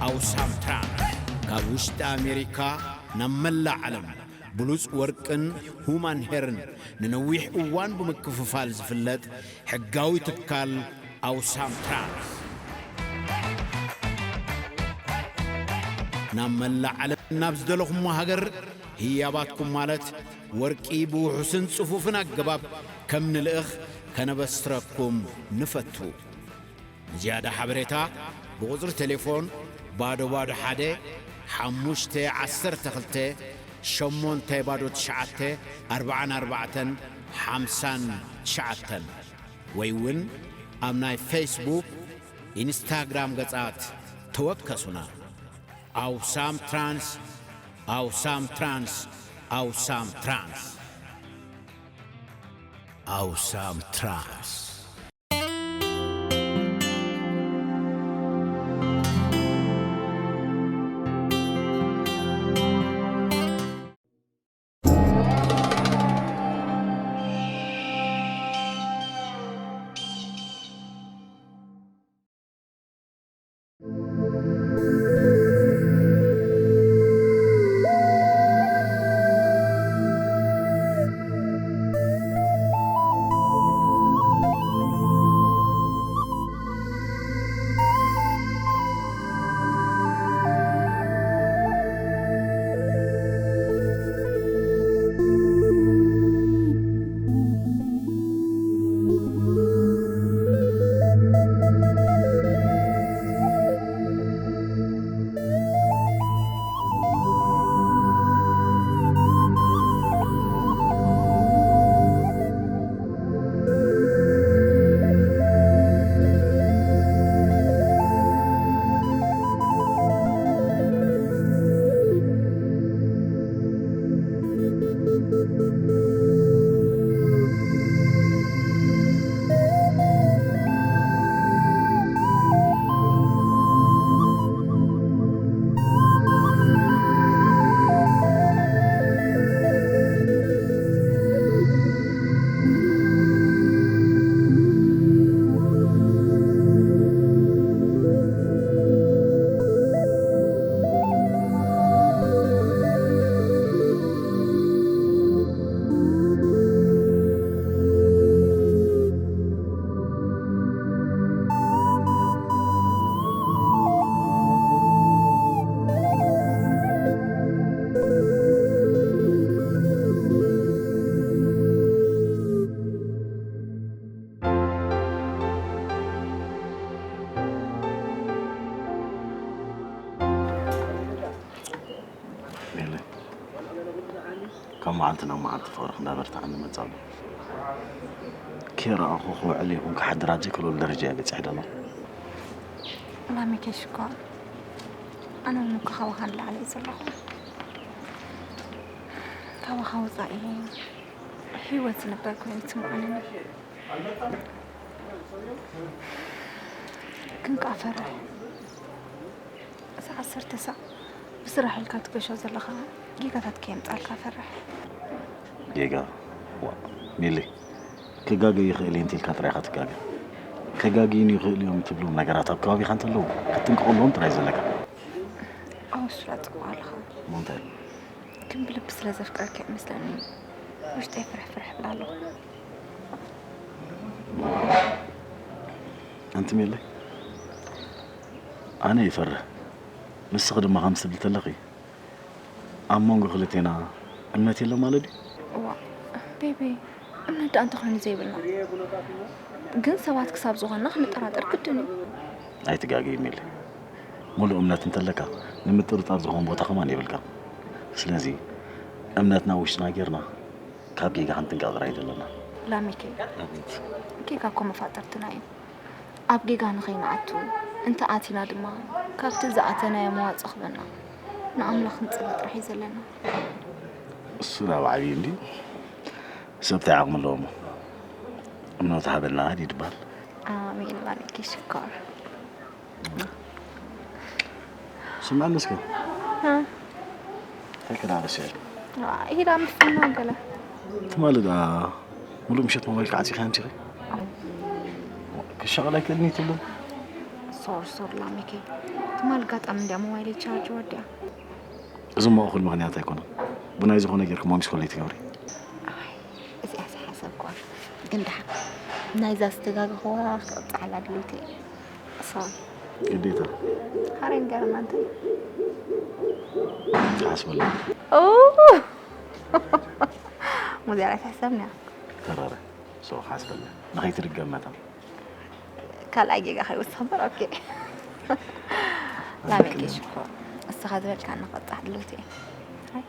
ኣውሳም ትራንስ ካብ ውሽጢ ኣሜሪካ ናብ መላእ ዓለም ብሉጽ ወርቅን ሁማን ሄርን ንነዊሕ እዋን ብምክፍፋል ዝፍለጥ ሕጋዊ ትካል ኣውሳም ትራንስ፣ ናብ መላእ ዓለም ናብ ዝደለኹሞ ሃገር ህያባትኩም ማለት ወርቂ ብውሑስን ጽፉፍን ኣገባብ ከም ንልእኽ ከነበስረኩም ንፈቱ። ንዝያዳ ሓበሬታ ብቁጽሪ ቴሌፎን ባዶ ባዶ ሓደ ሓሙሽተ ዓሰርተ ክልተ ሸሞንተ ባዶ ትሽዓተ ኣርባዓን ኣርባዕተን ሓምሳን ትሽዓተን ወይ እውን ኣብ ናይ ፌስቡክ፣ ኢንስታግራም ገጻት ተወከሱና። ኣውሳም ትራንስ፣ ኣውሳም ትራንስ፣ ኣውሳም ትራንስ። ኣውሳም ትራንስ። ሜለ፣ ካብ መዓልቲ ናብ መዓልቲ ፍቕርኽ እንዳበርትዐ ንመጽእ ኣሎ። ከይረኣኹ ክውዕል ይኹን ክሓድር ኣብ ዘይክእለሉ ደረጃ እየ በጺሐ ዘለኹ። ላሚከ ሽኮር፣ ኣነ እውን እኮ ካባኻ ንላዕሊ እየ ዘለኹ። ካባኻ ወጻኢ ህይወት ዝነበር ኮይኑ ይስምዓኒ። ግን ከኣ ፈርሕ። እዚ ዓሰርተ ሳዕ ብስራሕ ኢልካ ትገሾ ዘለኻ ጌጋታት ከየምጻልካ ፈርሕ። ጌጋ? ዋ፣ ሚሊ፣ ክጋገ ይኽእል እየ እንተ ኢልካ ጥራይ ኢኻ ትጋገ። ከጋግዩኒ ይኽእሉ እዮም እትብሎም ነገራት ኣብ ከባቢኻ እንተለዉ ክትጥንቀቐሎም ጥራይ ዘለካ። ኣወ፣ እሱ ላ ጽቡቕ ኣለኻ። እሞ እንታይ? ግን ብልቢ ስለ ዘፍቅረካ እዩ መስለኒ ውሽጠይ ፍርሕ ፍርሕ ይብል ኣሎ። ኣንቲ ሜለይ፣ ኣነ ይፈርህ፣ ንስኺ ድማ ከምዚ ትብሊ ተለኺ ኣብ መንጎ ክልቴና እምነት የሎ ማለት ድዩ? እዋ ቤቢ፣ እምነት ደኣ እንተኾይኑ ዘይብልና፣ ግን ሰባት ክሳብ ዝኾንና ክንጠራጠር ግድን እዩ። ኣይትጋገዪ ሜሊ፣ ሙሉእ እምነት እንተለካ ንምጥርጣር ዝኾን ቦታ ከማን የብልካ። ስለዚ እምነትና ውሽጥና ጌርና ካብ ጌጋ ክንጥንቀቕ ጥራይ እዩ ዘለና። ላሚከይ፣ ኣቤት። ጌጋ እኮ መፋጠርትና እዩ። ኣብ ጌጋ ንኸይንኣቱ፣ እንተ ኣቲና ድማ ካብቲ ዝኣተናዮ መዋጽእ ክበና ንኣምላኽ ክንጽሊ ጥራሕ እዩ ዘለና። እሱ ናብ ዓብዪ እንድዩ። ሰብ እንታይ ዓቕሚ ኣለዎ እሞ? እምነቱ ሃበና ድዩ ድበሃል? ኣሜን ላሚከይ ሽኮር። ስምዐኒ እስከ። እ? እንታይ ክዳን ረሲዐ? ዋ፣ ኢዳ ምፍና ገለ። ትማሊ ደኣ ሙሉእ ምሸት ሞባይልካ ዓጺኻ ኣምሲኺ? ክሻቐል ኣይክእልን እዩ ትብሎ? እሱ ኦር ሶሪ ላሚከይ፣ ትማል ኣጋጣሚ እንድያ ሞባይለይ ቻርጅ ወዲኣ። እዚ እሞ እኹል ምኽንያት ኣይኮነን። ብናይ ዝኾነ ጌርክሞ ሚስ ኮል ኣይትገብሪ። ኣይ፣ እዚኣ ዝሓሰብኳ። ግን ደሓን ናይዛ ዝተጋገኽዋ ክቕጽዓላ ድሌተይ። ሶሪ። ግዴታ። ሓረን ገርማ እንታይ? ሓስበላ። ኦ! ሙዚያ ላይ ተሕሰብና። ተራረ። ሶ ሓስበላ። ንኸይትድገም መታን። ካልኣይ ጌጋ ከይወስኽ እምበር፣ ኦኬ። ላበቂ ሽኮር። እስኻ ዝበልካኒ ክቕጻዕ ድሌተይ። ሃይ።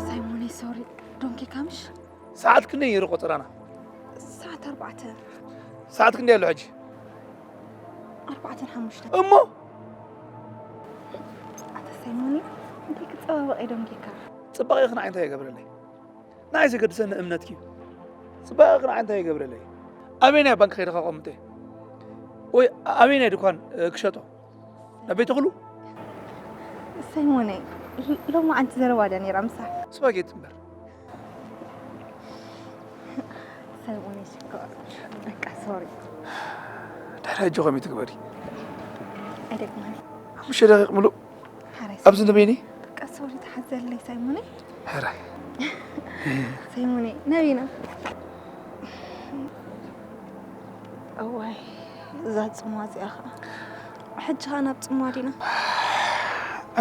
ሳይሞነይ፣ ሶሪ። ዶንኪ ካምሽ? ሰዓት ክንደይ ነይሩ ቆጸራና? ሰዓት ኣርባዕተ። ሰዓት ክንደይ ኣሎ ሕጂ? ኣርባዕተን ሓሙሽተን። እሞ? ኣታ ሳይሞኒ፣ እንታይ ክጸባበቕ እየ ደንጊካ? ጽባቐኺ ንዓይ እንታይ ይገብረለይ? ንዓይ ዘገድሰኒ እምነትኪ እዩ። ጽባቐኺ ንዓይ እንታይ ይገብረለይ? ኣበየናይ ባንክ ከይደ ከቐምጠ? ወይ ኣበየናይ ድኳን፣ እ፣ ክሸጦ? ናብ ቤት ተኽሉ? ሳይሞነይ፣ ሎማዓንቲ ዘረባ ድያ ነይራ ምሳሕ? ስፓጌቲ እምበር። ሳይሞነይ ሽኮር። በቃ ሶሪ። ድሕሪ ሕጂ ከምኡ ትግበሪ። ኣይደግማን። ሓሙሽተ ደቂቕ ምሉእ። ሓራይ ኣብዚ ንበይኒ? በቃ ሶሪ፣ ተሓዘለይ ሳይሞነይ። ሕራይ። ሳይሞነይ፣ ናበይ ኢና? እዋይ፣ እዛ ጽምዋ እዚኣ ኸኣ። ሕጂ ኸኣ ናብ ጽምዋ ዲና?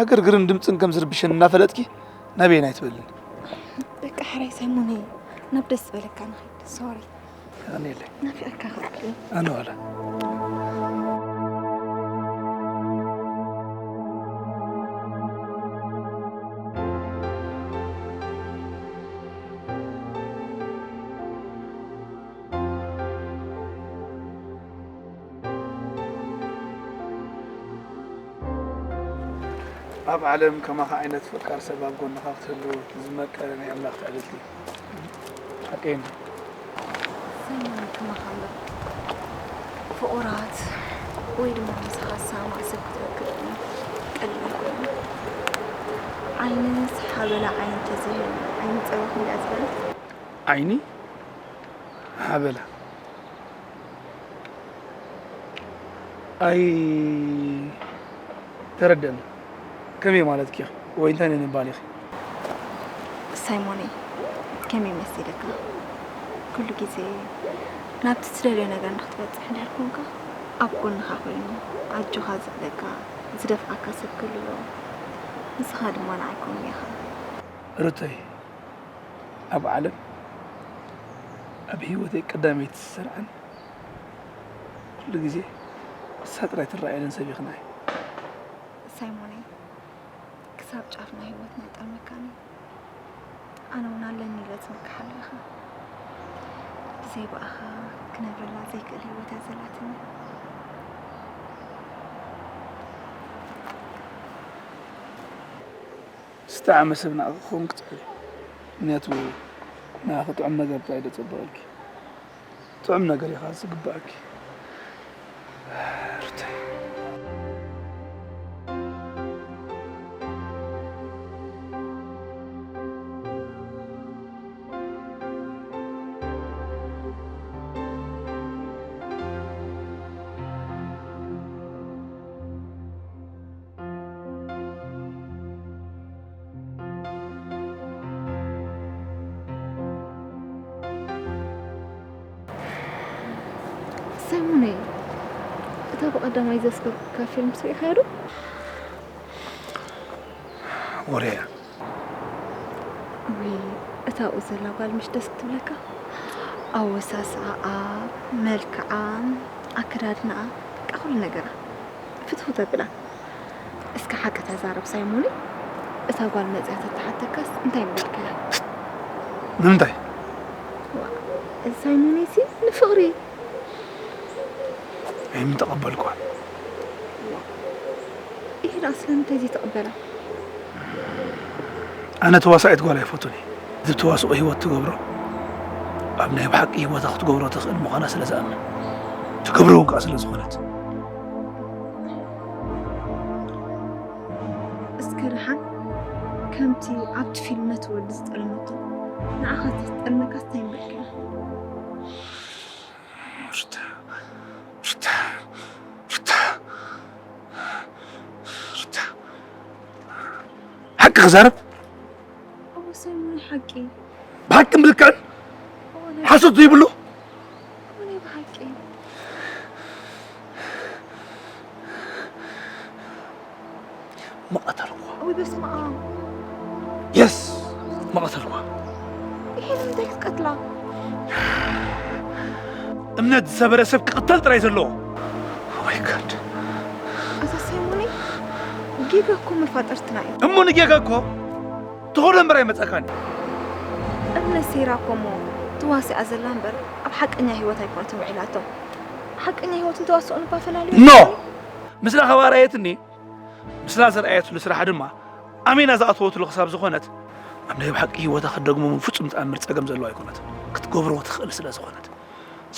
ዕግርግርን ድምጽን ከም ዝርብሸኒ እናፈለጥኪ ናበየን ኣይትበልን። በቃ ሕራይ ሳይሞነይ፣ ናብ ደስ ዝበለካ ንኸይድ። ሶሪ። የቐንየለይ። ናፊቐካ ኸኣ። ኣነ ዋላ። ኣብ ዓለም ከማኻ ዓይነት ፈቃር ሰብ ኣብ ጎንኻ ክትህሉ ዝመቀረ ናይ ኣምላኽ ትዕድልቲ። ሓቀይ እንዶ። ሰይሞን፣ ከማኻ እምበር ፍቑራት ወይ ድማ ምሳኻ ዝሰማማዕ ሰብ ክትረክብ ቀሊል ኣይኮነን። ዓይንስ ሓበላ ዓይኒ ተዝህል፣ ዓይኒ ጸባ ክንደያ ዝበለት። ዓይኒ ሓበላ። ኣይተረደኣንን። ከመይ ማለትኪ ኢኺ? ወይ እንታይ ንምባል ኢኺ? ሳይሞነይ፣ ከመይ መሲለካ? ኩሉ ግዜ ናብቲ ትደልዮ ነገር ንኽትበጽሕ እንድሕር ኮንካ፣ ኣብ ጎንኻ ኮይኑ ኣጆኻ ዝብለካ፣ ዝደፍኣካ ሰብ ክህልዎ፣ ንስኻ ድማ ንዓይ ከምኡ ኢኻ። ሩተይ፣ ኣብ ዓለም ኣብ ህይወተይ ቀዳመይቲ ዝሰርዐን ኩሉ ግዜ ንሳ ጥራይ ትረኣየንን ሰብ ኢኺ ንዓይ። ሳይሞነይ፣ ክሳብ ጫፍ ናይ ህይወትና ይጠልመካኒ። ኣነ እውን ኣለኒ ኢለ ዝምክሓሉ ኢኻ። ብዘይ ብኣኻ ክነብረላ ዘይክእል ህይወት እያ ዘላትኒ። ዝጠዓመ ሰብ ንዓኺ ክኸውን ክጽዕር እየ። ምኽንያቱ ንዓኺ ጥዑም ነገር ጥራይ እየ ዘጸብቐልኪ። ጥዑም ነገር ኢኻ ዝግባኣኪ ሩተይ። ሳይሞነይ፣ እታ ብቐዳማይ ዘስገርኩካ ፊልም ርኢኻያ ዶ? ወሬ እያ። ውይ፣ እታ ኣብኡ ዘላ ጓል ምሽ ደስ ክትብለካ? ኣወሳስኣኣ፣ መልክዓ፣ ኣከዳድናኣ፣ በቃ ኩሉ ነገራ ፍትው ተብላ። እስከ ሓቂ ተዛረብ ሳይሞነይ፣ እታ ጓል መጺኣ ተተሓተካስ እንታይ ምበልካያ? ንምንታይ? ዋ፣ ሳይሞነይሲ ንፍቕሪ። ኣይምተቐበልኳን። ዋ፣ ኢሂዳ ስለምንታይ ዘይትቕበላ? ኣነ ተዋሳኢት ጓል ኣይፈቱን እየ። እዚ ተዋስኦ ህይወት ትገብሮ ኣብ ናይ ብሓቂ ህይወታ ክትገብሮ ትኽእል ምዃና ስለ ዝኣምን፣ ትገብሮ እውን ከኣ ስለ ዝኾነት። እስከ ደሓን ከምቲ ኣብቲ ፊልም ነቲ ወዲ ዝጠለመቶ ንዓኻ ተስጠልመካ እንታይ እምበልካ? ሩታ፣ ሩታ፣ ሩታ፣ ሩታ፣ ሓቂ ክዛረብ እወ ሰይሞን ሓቂ። ብሓቂ ምልክዕን እወ ናይ ሓሶት ዘይብሉ እወ ናይ ብሓቂ። መቐተልኳ። እወ በስመ ኣብ። የስ፣ መቐተልኳ። ይሄ ንምንታይ ክትቀትላ? እምነት ዝሰበረ ሰብ ክቕተል ጥራይ ዘለዎ። ማይ ጋድ። እዛ ሰይሞን ጌጋ እኮ መፋጠርትና እዩ። እሞ ንጌጋ እኮ ተኾዶ እምበር ኣይመፀካን እዩ። እምነት ሰይራ እኮ እሞ ተዋሲኣ ዘላ እምበር ኣብ ሓቀኛ ህይወት ኣይኮነትን ውዒላቶ። ሓቀኛ ህይወትን ተዋስኦን እባ ፈላልዮ። ኖ! ምስላ ከባራየትኒ፣ ምስላ ዝረኣየትሉ ስራሕ ድማ ኣሜና ዝኣተወትሉ ክሳብ ዝኾነት፣ ኣብ ናይ ብሓቂ ህይወታ ክትደግሞ ፍጹም ተኣምር ጸገም ዘለዎ ኣይኮነትን። ክትገብሮ ትኽእል ስለ ዝኾነት።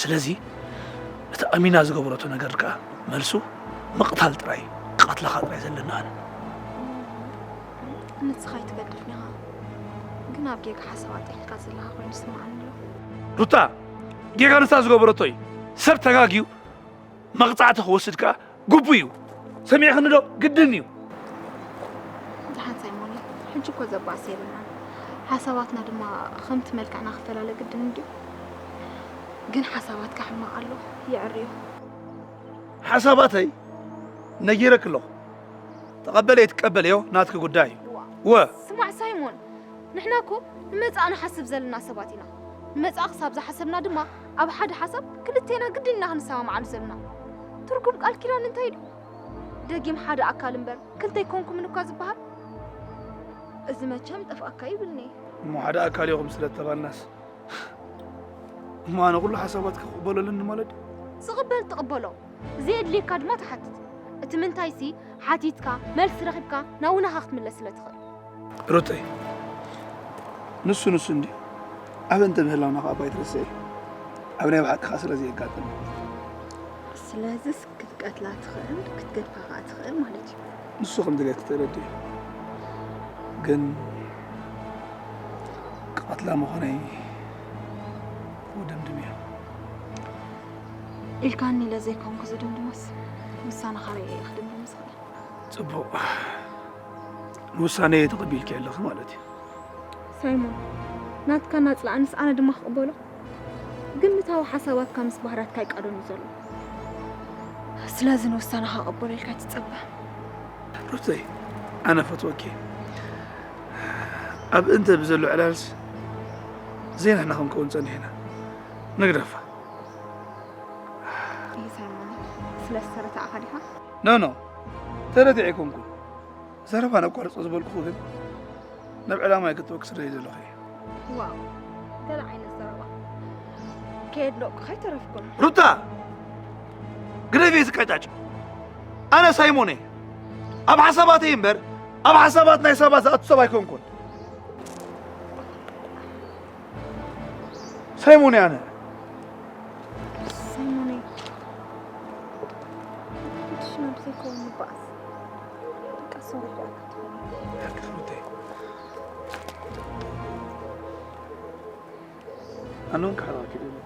ስለዚ እቲ ኣሚና ዝገበረቶ ነገር ከኣ መልሱ ምቕታል ጥራይ፣ ክቐትለኻ ጥራይ ዘለና ኣነ። ንስኻ ኣይትገድፍን ኢኻ። ግን ኣብ ጌጋ ሓሳብ ኣጥሒልካ ዘለኻ ኮይኑ ይስምዓኒ ኣሎ። ሩታ፣ ጌጋ ንሳ ዝገበረቶ እዩ። ሰብ ተጋግዩ መቕጻዕቲ ክወስድ ከኣ ግቡእ እዩ። ሰሚዕኽኒ ዶ? ግድን እዩ። ደሓን ሳይሞን፣ ሕጂ እኮ ዘባእስ የብልናን። ሓሳባትና ድማ ከምቲ መልክዕና ክፈላለ ግድን እንድዩ። ግን ሓሳባትካ ሕማቕ ኣሎ፣ የዕርዮ። ሓሳባተይ ነጊረኪ ኣለኹ። ተቐበልዮ ኣይትቀበልዮ ናትኪ ጉዳይ እዩ። ወ ስማዕ ሳይሞን፣ ንሕና እኮ ንመጻኢ ንሓስብ ዘለና ሰባት ኢና። ንመጻኢ ክሳብ ዝሓሰብና ድማ ኣብ ሓደ ሓሳብ ክልቴና ግድን ኢና ክንሰማማዓሉ ዘለና። ትርጉም ቃል ኪዳን እንታይ ድዩ? ደጊም ሓደ ኣካል እምበር ክልተ ኣይኮንኩምን እኳ ዝበሃል። እዚ መቸም ጠፍኣካ ይብልኒ። እሞ ሓደ ኣካል ኢኹም ስለ እተባልናስ፣ እሞ ኣነ ኩሉ ሓሳባትኪ ክቕበሎ ኣለኒ ማለት ድዩ? ዝቕበል ትቕበሎ፣ ዘየድልየካ ድማ ትሓትት። እቲ ምንታይሲ ሓቲትካ መልሲ ረኺብካ ናብ ውናኻ ክትምለስ ስለ ትኽእል። ሩተይ፣ ንሱ ንሱ እንድዩ። ኣብ እንተ ምህላውና ከኣ እባ ኣይትረስዒ። ኣብ ናይ ብሓቂ ከኣ ስለ ዘየጋጥም። ስለዚስ ክትቀትላ ትኽእል፣ ክትገድፋ ከኣ ትኽእል ማለት እዩ። ንሱ ከም ድሌት ተረድእ። ግን ክቐትላ ምዃነይ ክውድምድም እየ። ኢልካኒ ኢለ ዘይኮንኩ ዝድምድሞስ፣ ውሳነኻ ርእየ እየ ክድምድም ዝኽእል። ጽቡቕ። ንውሳነይ ተቐቢልኪ ኣለኺ ማለት እዩ። ሳይሞን፣ ናትካ ናጽላኣንስ ኣነ ድማ ክቕበሎ? ግምታዊ ሓሳባትካ ምስ ባህርያትካ ይቃዶን እዩ ዘሎ። ስለዚ ንውሳነኻ ቅበሎ ኢልካ ትጸበ። ሩተይ፣ ኣነ ፈትወኪ። ኣብ እንተ ብዘሎ ዕላልስ ዘይንሕና ክንከውን ጸኒሕና። ንግደፋ። ይህ ሳይሞን፣ ስለ ዝተረታዕኻ ዲኻ? ኖ፣ ኖ፣ ተረቲዐ ኣይኮንኩን። ዘረባ ነቋርጾ ዝበልኩኹ ግን ናብ ዕላማይ ክትወክ ስለ ዘለኹ እየ። ዋው፣ ገለ ዓይነት ዘረባ። ከየድነቕኩኻ ኣይተረፍኩን። ሩታ! ግደፊ እዚ ቀጫጭ። ኣነ ሳይሞን እየ። ኣብ ሓሳባተይ እምበር ኣብ ሓሳባት ናይ ሰባት ዝኣቱ ሰብ ኣይኮንኩን። ሳይሞን እየ ኣነ። ሳይሞነይ፣ ሽና ብዘይከውን ይበኣስ። በቃ ሶሪ ደኣ ክትብል። ሓቂ ሩተይ። ኣነ እውን ክሕረቐኪ ደልየ።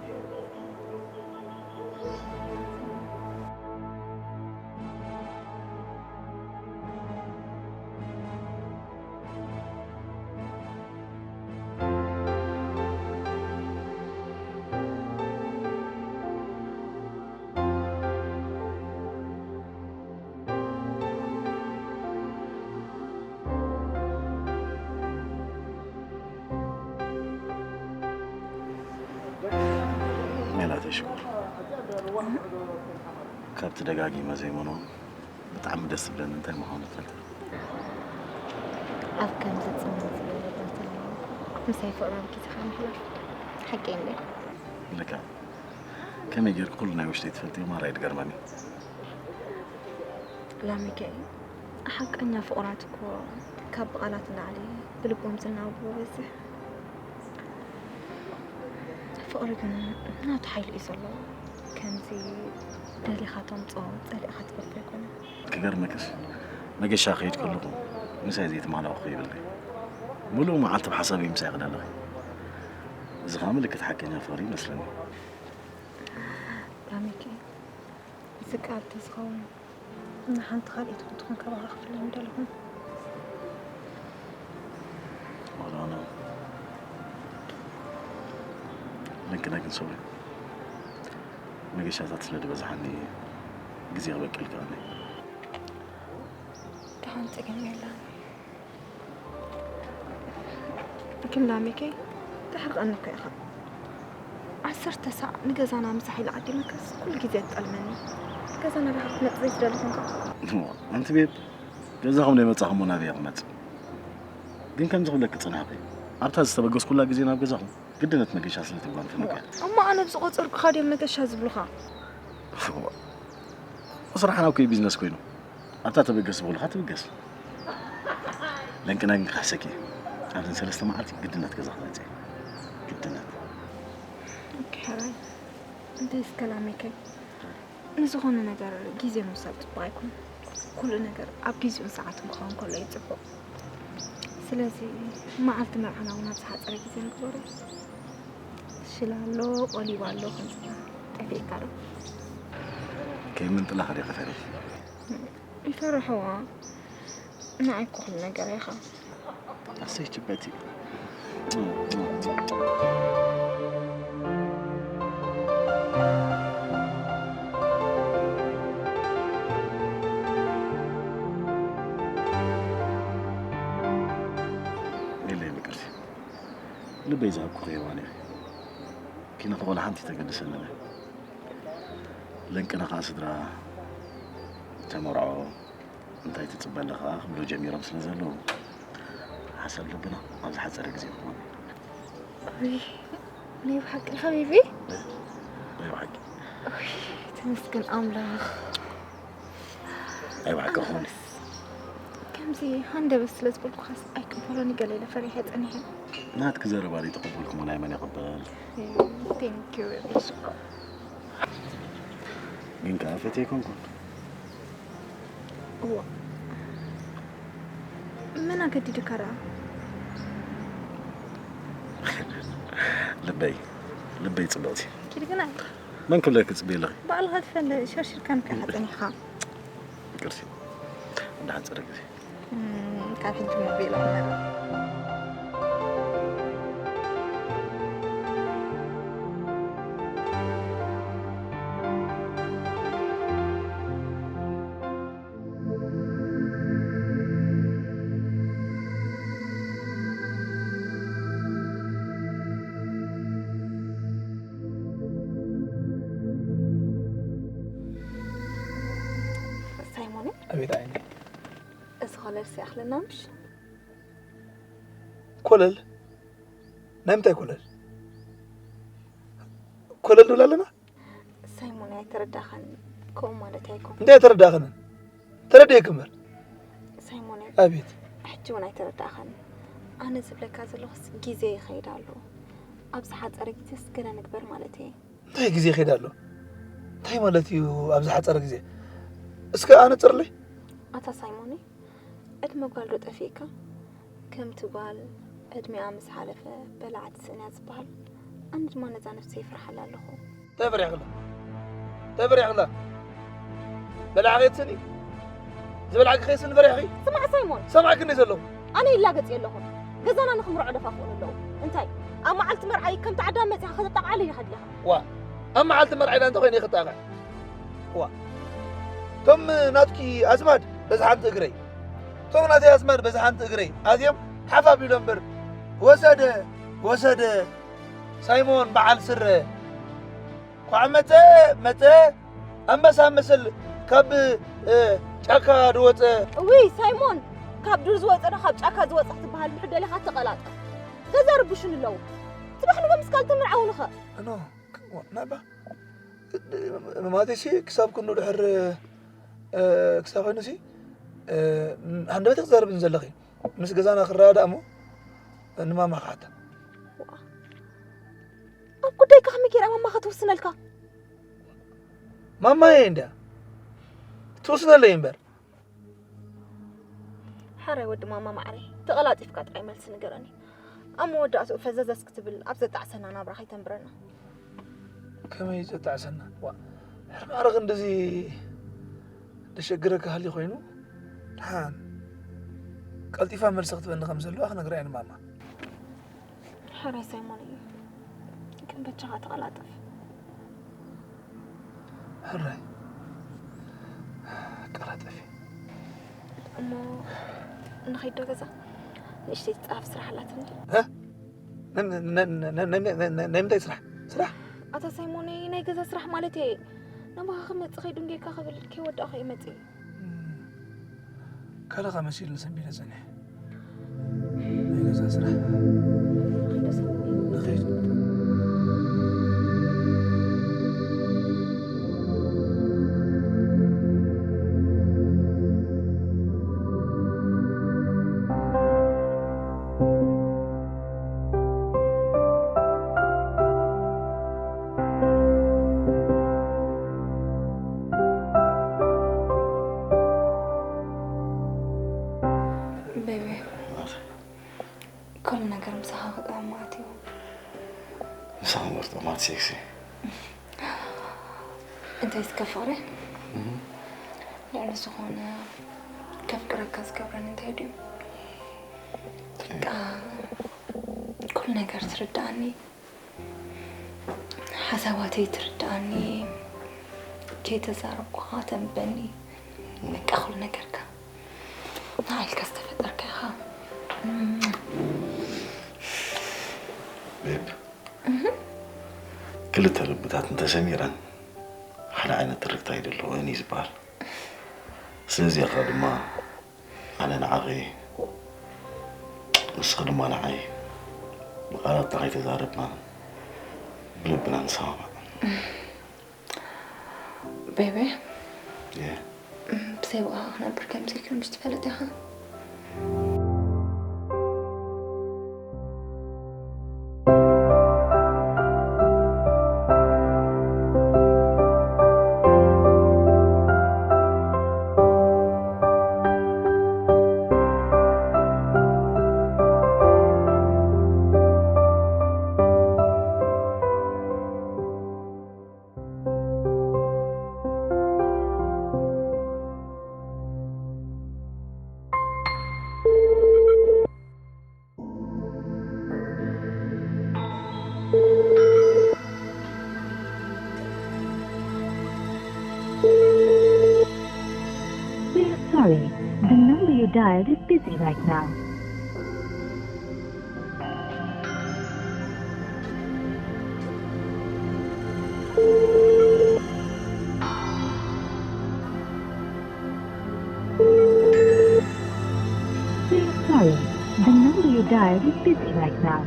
ሜላተይ ሽኮር፣ ካብቲ ደጋጊመ ዘይመኖ ብጣዕሚ ደስ ዝብለኒ እንታይ ምዃኑ ትፈልጢ? ኣብ ከምዚ ጽምም ዝበለ ቦታ ምሳይ ፍቕሪ ኣምኪትኻ ምሕላፍ ሓቀይ እንድያ። ልካ ከመይ ጌርኩ ኩሉ ናይ ውሽጠይ ትፈልጥዮ ማራ እዩ ዝገርመኒ። ላሚከ፣ ሓቀኛ ፍቑራት እኮ ካብ ብቓላት ንላዕሊ ብልቦም ዝናበቡ በዝሕ። ፍቕሪ ግን ናቱ ሓይሊ እዩ ዘለዎ። ከምዚ ደሊኻ ተምፅኦ፣ ፀሊእኻ ትፈልጦ ኣይኮነን። ክገርመክስ መገሻ ክኸይድ ከለኹ ምሳይ ዘይተማላእኹ ይብለኒ። ሙሉእ መዓልቲ ብሓሳብ እዩ ምሳይ ክደለኺ። እዚ ኸዓ ምልክት ሓቀኛ ፍቕሪ ይመስለኒ። ላሚኪ፣ እዚ ቃል ተዝኸውን ንሓንቲ ካልኣይቲ ክትኾን ካባኻ ክፍለ ምደለኹ። ዋላ ኣነ ለንቅነ ግን ሶሪ መገሻታት ስለ ዝበዝሓኒ ግዜ ክበቅል ከኣኒ። ደሓን ፀገም የለን። ግን ላሚከይ ተሕርቐኒ እኮ ኢኻ። ዓሰርተ ሳዕ ንገዛና ምሳሕ ኢለ ዓዲመካስ ኩሉ ግዜ ትጠልመኒ። ገዛና ዲኻ ክትመጽእ ዘይትደሊ ኮንካ? እሞ ኣንቲ ቤብ ገዛኹም ዘይመጻኹም እሞ ናበይ እየ ክመጽእ? ግን ከምዚ ክብለኪ ጽናሕኪ ኣብታ ዝተበገስኩላ ግዜ ናብ ገዛኹም ግድነት መገሻ ስለ ተጓንፈኒ እኮ እያ። እሞ ኣነ ብዝቆጸርኩኻ ድዮም መገሻ ዝብሉኻ? እዋ፣ ስራሕና እኮ እዩ ቢዝነስ ኮይኑ ኣብታ ተበገስ ዝበሉኻ ትብገስ። ለንቅነ ግን ክሕሰኪ ኣብዘን ሰለስተ መዓልቲ ግድነት ገዛ ክመጽእ ግድነት። ኦኬ ሕራይ እንታይ እስከ ላሜከይ ንዝኾነ ነገር ግዜ ምውሳድ ጽቡቕ ኣይኮነን። ኩሉ ነገር ኣብ ጊዜኡን ሰዓቱን ክኸውን ከሎ እዩ ጽቡቕ። ስለዚ መዓልቲ መርዓና እውን ኣብ ዝሓጸረ ግዜ ንግበሮ። ሽላ ኣሎ፣ ቆሊባ ኣሎ፣ ከምዚ ጠፊእካ ዶ? ከይምንጥላኸ ዲኺ ፈሪሕኪ? ይፈርሕዋ። ንዓይ እኮ ኩሉ ነገር ኢኻ። ኣሰይ ችበቲ። የለይ ምቅርቲ ልበይ ዝሃብኩኺ ሄዋን እየ። ኪነ ተቆላ ሓንቲ ተገድሰለና ለንቅነ ከዓ ስድራ ተመርዖ እንታይ ትፅበ ኣለኻ ክብሉ ጀሚሮም ስለ ዘለዉ ሓሳብ ልብና ኣብ ዝሓፀረ ግዜ ክኾን እዩ። ናይ ብሓቂ ሓቢቢ ናይ ብሓቂ ተመስገን ኣምላኽ ናይ ብሓቂ ክኾን እዩ ከምዚ ሃንደበት ስለ ዝበልኩኻስ ኣይቅበሎን ገለ ኢለ ፈሪሐ ጸኒሐ ናትኪ ዘረባ ዘይተቐበልኩሞ ናይ መን ይቕበል Thank you. ግን ከዓ ፈትየ ኣይኮንኩን እዋ መን ኣገዲዱካ ደኣ ልበይ ልበይ ፅብቕቲ ኪድ ግና መን ክብለኪ ፅበይ ኣለኺ ባዕልኻ ትፈለ ሸርሽርካን ከዓ ፀኒሕኻ ቅርሲ እንዳሓፀረ ግዜ ካብ ሕጂ ሞቢል ኣመራ ሳይሞን ኣቤት ዓይኒ እዚ ኮለል ሲኣኽለና ምሽ ኮለል ናይ ምንታይ ኮለል ኮለል ንብል ኣለና ሳይሞን ኣይተረዳኸን ከምኡ ማለት ኣይኮን እንታይ ኣይተረዳኸንን ተረድኤ ክምር ሳይሞን ኣቤት ሕጂ እውን ኣይተረዳኸን ኣነ ዝብለካ ዘለኹስ ግዜ ይኸይድ ኣሎ ኣብ ዝሓፀረ ግዜስ ገለ ንግበር ማለት እየ እንታይ ግዜ ይኸይድ ኣሎ እንታይ ማለት እዩ ኣብ ዝሓፀረ ግዜ እስከ ኣነፅርለይ ኣታ ሳይሞን ዕድመ ጓል ዶ ጠፊእካ? ከምቲ ጓል ዕድሚኣ ምስ ሓለፈ በላዕቲ ስእን እያ ዝበሃል። ኣነ ድማ ነዛ ነፍሰይ ይፈርሓላ ኣለኹ። እንታይ ፈሪሕክላ? እንታይ ፈሪሕክላ? በላዕኺ ትስእኒ? ዝበላዕኪ ከይስእን ፈሪሕኺ? ስማዕ ሳይሞን! ሰማዕኪ እንድየ ዘለኹ። ኣነ ይላገጽ የለኹን። ገዛና ንኽምርዖ ደፋፍኡኒ ኣለዉ። እንታይ ኣብ መዓልቲ መርዓይ ከምቲ ዓዳም መጺኻ ከተጣቕዓለይ ዲኻ ድሌኻ? ዋእ! ኣብ መዓልቲ መርዓይ ዳኣ እንተኾይነ እየ ክጣቕዕ። ዋ እቶም ናትኪ ኣዝማድ በዚ ሓንቲ እግረይ እቶም ናተይ ኣዝማድ በዚ ሓንቲ እግረይ ኣዝዮም ሓፍ ኣቢሎም እምበር ወሰደ ወሰደ ሳይሞን በዓል ስረ ኳዕ መጸ መጸ ኣንበሳ መሰል ካብ ጫካ ዝወጸ እውይ ሳይሞን ካብ ዱር ዝወጸ ዶ ካብ ጫካ ዝወጸ ክትበሃል ብሕደለኻ ተቐላጠፍ ገዛ ርብሹን ኣለዉ ጽባሕ ንጎ ምስ ካልቲ ምርዓውንኸ እኖ ናባ ማለተይሲ ክሳብ ክንዱ ድሕር ክሳብ ኮይኑሲ ሃንደበት ክትዛረብን ዘለኺ ምስ ገዛና ክረዳዳእ እሞ ንማማ ክሓታ ኣብ ጉዳይካ ከመይ ገይራ ማማ ክትውስነልካ? ማማየ እንድያ ትውስነለይ እምበር። ሓራይ ወዲ ማማ ማዕረይ፣ ተቐላጢፍካ ጥራይ መልሲ ንገረኒ። ኣብ መወዳእትኡ ፈዘዘስ ክትብል ኣብ ዘጣዕሰና ናብራ ከይተንብረና። ከመይ ዘጣዕሰና? ዋ፣ ሕር ማዕረ ክንድዚ ደሸግረካ ሃልዩ ኮይኑ፣ ደሓን ቀልጢፋ መልሲ ክትበኒ ከም ዘለዋ ክነግራ እየ ንማማ። ሕራይ ሳይሞን እዩ፣ ግን በጃኻ ተቐላጠፍ። ሕራይ ቀላጠፊ። እሞ ንኸይድ ዶ ገዛ? ንእሽተይ ትጻፍ ስራሕ ኣላትኒ። እ? ነ- ነ- ነ- ነ- ነ- ነ- ነ- ናይ ምንታይ ስራሕ? ስራሕ? ኣታ ሳይሞነይ፣ ናይ ገዛ ስራሕ ማለት እየ። ናባኻ ክመጽእ ከይዱ እንጌካ ክብል ከይወዳእኹ እየ መጽእ። ካልኻ መሲልኒ ሰንቢደ ጸኒሐ። ናይ ገዛ ስራሕ። ንኸይድ። ቤቢ፣ ኩሉ ነገር ምሳኻ ክጥዕም ማለት እዩ። ምሳኻ ምርጥ ማለት ሴክሲ። እንታይ እስከ ፍቕሪ? ልዕሊ ዝኾነ ከፍቅረካ ዝገብረኒ እንታይ ድዩ? በቃ ኩሉ ነገር ትርዳኣኒ፣ ሓሳባተይ ትርዳኣኒ፣ ከይተዛረብኩኻ ተንበኒ። በቃ ኩሉ ነገርካ ንዓይ ኢልካ ዝተፈጠርካ ኢኻ። ቤብ፣ ክልተ ልብታት እንተሰሚረን ሓደ ዓይነት ትርክት ኣይደለዎን እዩ ዝበሃል። ስለዚ ኢኻ ድማ ኣነ ንዓኺ፣ ንስኺ ድማ ንዓይ ብቓላት እንተኸይተዛረብና ብልብና ንሰማማዕ። ቤቢ፣ የ። ብዘይ ብኣኻ ክነብር ከም ዘይክእል ምሽ ትፈልጥ ኢኻ። We are sorry, the number you dialed is busy right now. We are sorry, the number you dialed is busy right now.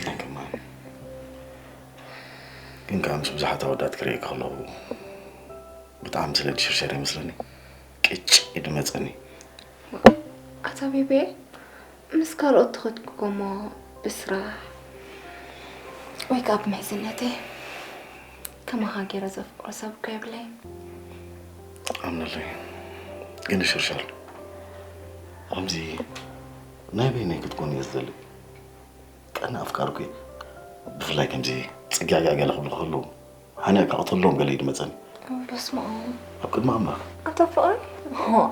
ኣይከማን። ግን ከዓ ምስ ብዙሓት ኣወዳት ክርእየካ ከለኹ ብጣዕሚ ስለ ድሽርሸር ይመስለኒ ቅጭ እዩ ድመፀኒ። ኣታ ቤቤ፣ ምስ ካልኦት ተኸድኩ እሞ ብስራሕ ወይ ከዓ ብምሕዝነተይ ከማኻ ገይረ ዘፍቅሮ ሰብ እኮ የብለይን። ኣምነለይ፣ ግን ሽርሸር ከምዚ ናይ በይነይ ክትኮን እየ ዝደሊ። ቀኒ ኣፍቃርኩ እየ። ብፍላይ ከምዚ ጽግያግያ ገለ ክብሉ ከለዉ ሓኒቕካ ቅተሎም ገለ እዩ ድመጸኒ። በስመ ኣብ። ኣብ ቅድሚ ኣምላኽ። ኣታ ፍቕሪ፣ ሆ፣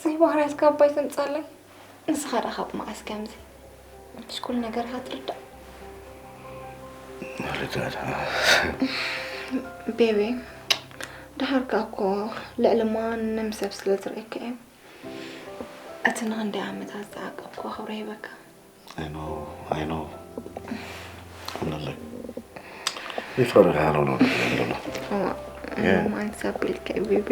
ዘይባህርያትካ እባ ኣይተምጻለይ። ንስኻ ደኣ ካብ መዓስ ከምዚ? ምሽ ኩሉ ነገርካ ትርዳእ። ርዳእ ደኣ። ቤቢ፣ ደሓር ከኣ እኮ ልዕሊ ማንም ሰብ ስለ ዝርእየካ እየ። እቲ ንኽንደይ ዓመታት ዝዓቀብክዎ ክብሪ ይህበካ። I know, I know። ኣምነለይ። ይፍረድካ ኣሎ፣ ኣሎ፣ ኣሎ። እዋ፣ Yeah። ማንሳብ ኢልካ ቤቢ።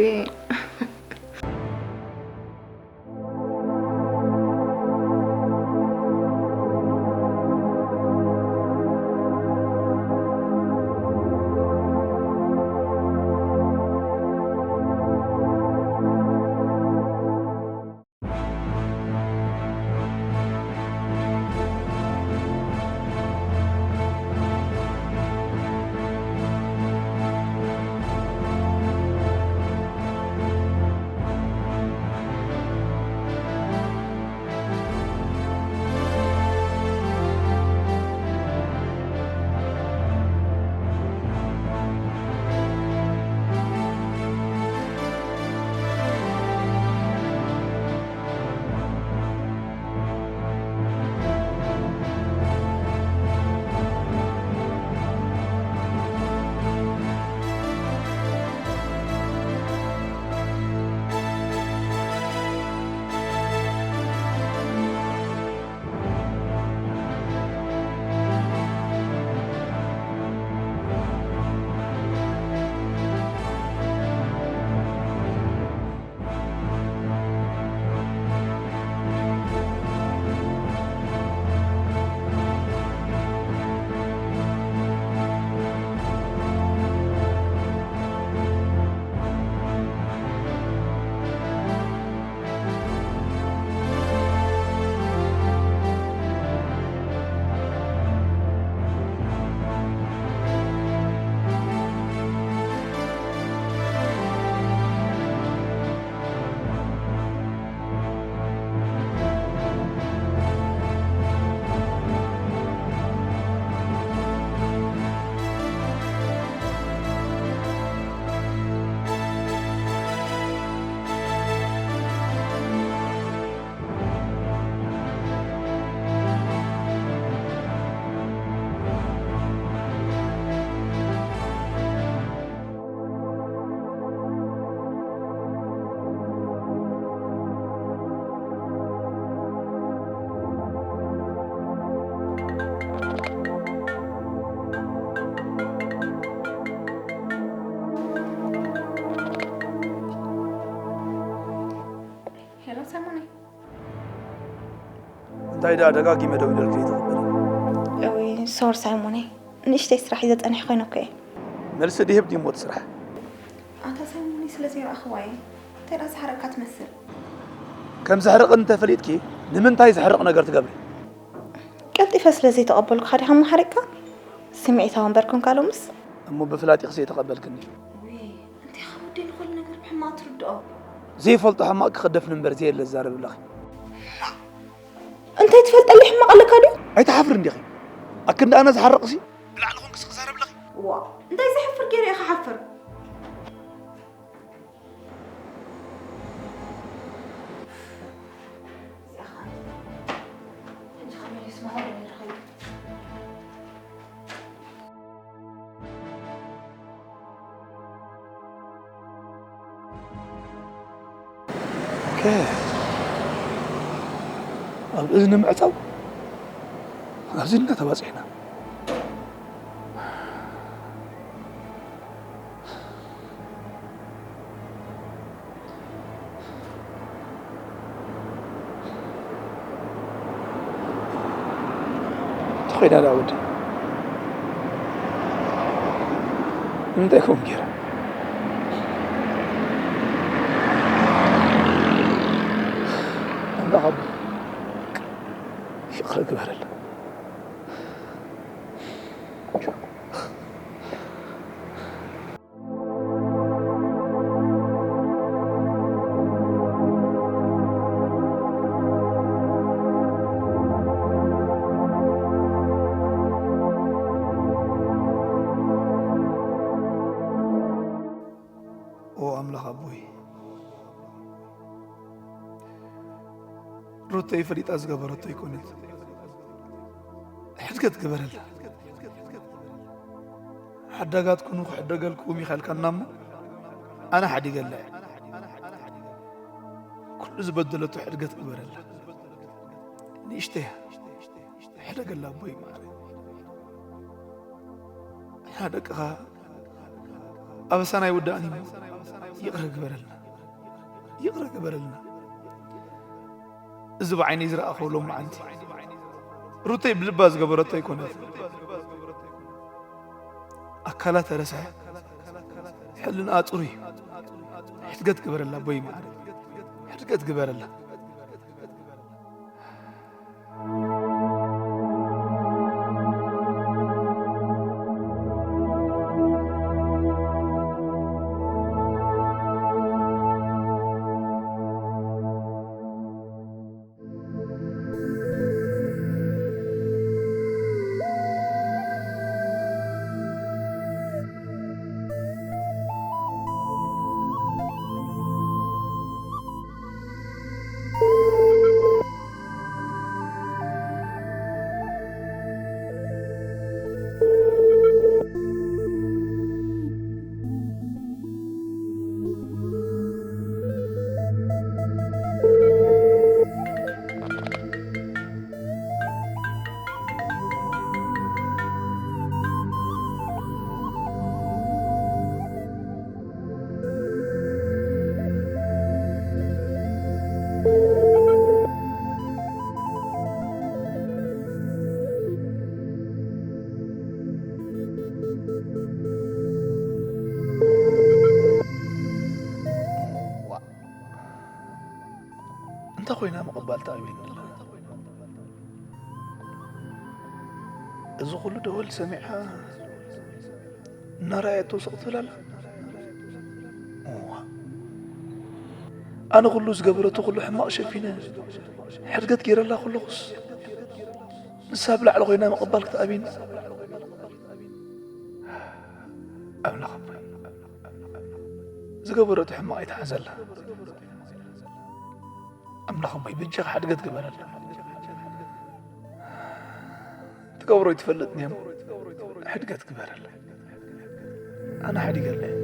ሄሎ ሳይሞነይ። እንታይ ደኣ ደጋጊመ ደዊለልኪ ዘይትቕበሊ? እውይ፣ ሶሪ ሳይሞነይ። ንእሽተይ ስራሕ ሒዘ ጸኒሐ ኮይነ እኮ እየ። መልሲ ድሂብ ድዩ እሞ እቲ ስራሕ? ኣታ ሳይሞነይ ስለ ዘይረኣኽዋ እየ። እንታይ ደኣ ዝሓረቕካ ትመስል? ከም ዘሕርቕ እንተፈሊጥኪ ንምንታይ ዘሕርቕ ነገር ትገብሪ? ቀልጢፈ ስለ ዘይተቐበልኩኻ ዲኻ እሞ ሓሪቕካ? ስምዒታዊ እምበር ኮንካ ሎምስ። እሞ ብፍላጥ ኢኺ ዘይተቐበልክኒ። ውይ፣ እንታይ ካብ ወደይ ንኹሉ ነገር ብሕማቕ ትርድኦ? ዘይፈልጦ ሕማቕ ክኽደፍኒ እምበር ዘየለ ዝዛረብ ኣለኺ። እንታይ ትፈልጠለይ ሕማቕ ኣለካ ድዩ? ኣይትሓፍርን ዲኺ? ኣክንዲ ኣነ ዝሓርቕሲ ብላዕሊ ኮንክስ ክዛረብ ኣለኺ። ዋ፣ እንታይ ዘሕፍር ገይረ እየ ክሓፍር? ከ ኣብ እዝኒ ምዕጻው ኣብዚ እና ተባጺሕና። ተኾይዳ ደኣ ወዲ ንምንታይ ከምኡ ገይራ? ኣምላኽ ኣቦ ይቕረ ግበረላ። ኦ ኣምላኽ ኣቦይ፣ ሩተይ ፈሊጣ ዝገበረቶ ኣይኮነን። ሕድገት ግበረላ። ሓዳጋት ኩኑ ክሕደገልኩም ይኸልካና እሞ ኣነ ሓዲገላ እየ። ኩሉ ዝበደለቶ ሕድገት ግበረላ። ንእሽተያ ሕደገላ ኣቦይ ማዕረ። ንሕና ደቅኻ ኣበሳና ኣይውዳእን እዩ። ይቕረ ግበረልና። ይቕረ ግበረልና። እዚ ብዓይነይ ዝረኣኹ ሎም መዓንቲ ሩተይ ብልባ ዝገበረቶ ኣይኮነት። ኣካላ ተረስሐ፣ ሕልንኣ ጽሩይ እዩ። ሕድገት ግበረላ ኣቦይ መዓረ። ሕድገት ግበረላ። እንተ ኾይና ምቕባል ተኣብየኒ ኣላ። እዚ ኹሉ ደወል ሰሚዓ እናረኣየቶ ስቕ ትብል ኣላ። እዋ፣ ኣነ ኹሉ ዝገበረቶ ኹሉ ሕማቕ ሸፊነ ሕድገት ገይረላ ከለኹስ ንሳ ብላዕሊ ኾይና ምቕባል ክትኣብየኒ። ኣምላኽ ኣቦይ፣ ዝገበረቶ ሕማቕ ኣይትሓዘላ። ኣምላኽ ኣቦይ በጃኻ ሕድገት ግበረላ። ትገብሮ ኣይትፈልጥን እያ እሞ ሕድገት ግበረላ። ኣነ ሓዲገላ እየ።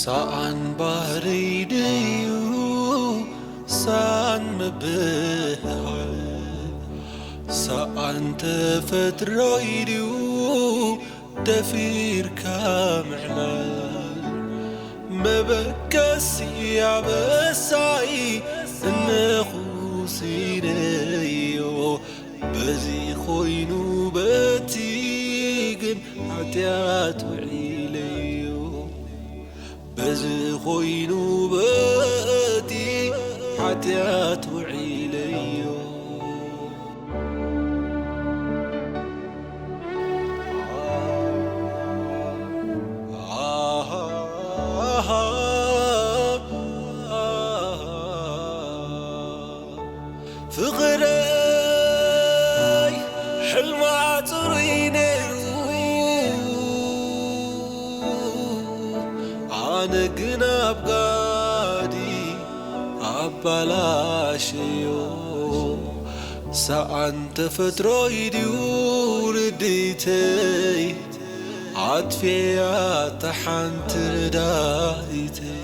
ሰኣን ባህርይ ድዩ ሰኣን ምብህሃል? ሰኣን ተፈጥሮይ ድዩ ደፊርካ ምዕላል? መበገሲ ኣበሳይ እንኹ ሲነዮ፣ በዚ ኮይኑ በቲ ግን ሓጢኣት ውዒለዮ። በዚ ኮይኑ በቲ ሓጢኣት ውዒለዮ። ፍቕረይ ሕልማ ጽሩይ ነይሩ፣ ኣነ ግን ኣብ ጋዲ ኣባላሸዮ። ሰኣን ተፈጥሮይ ድዩ ርድኢተይ ኣጥፍያ ተሓንቲ ርዳኢተይ?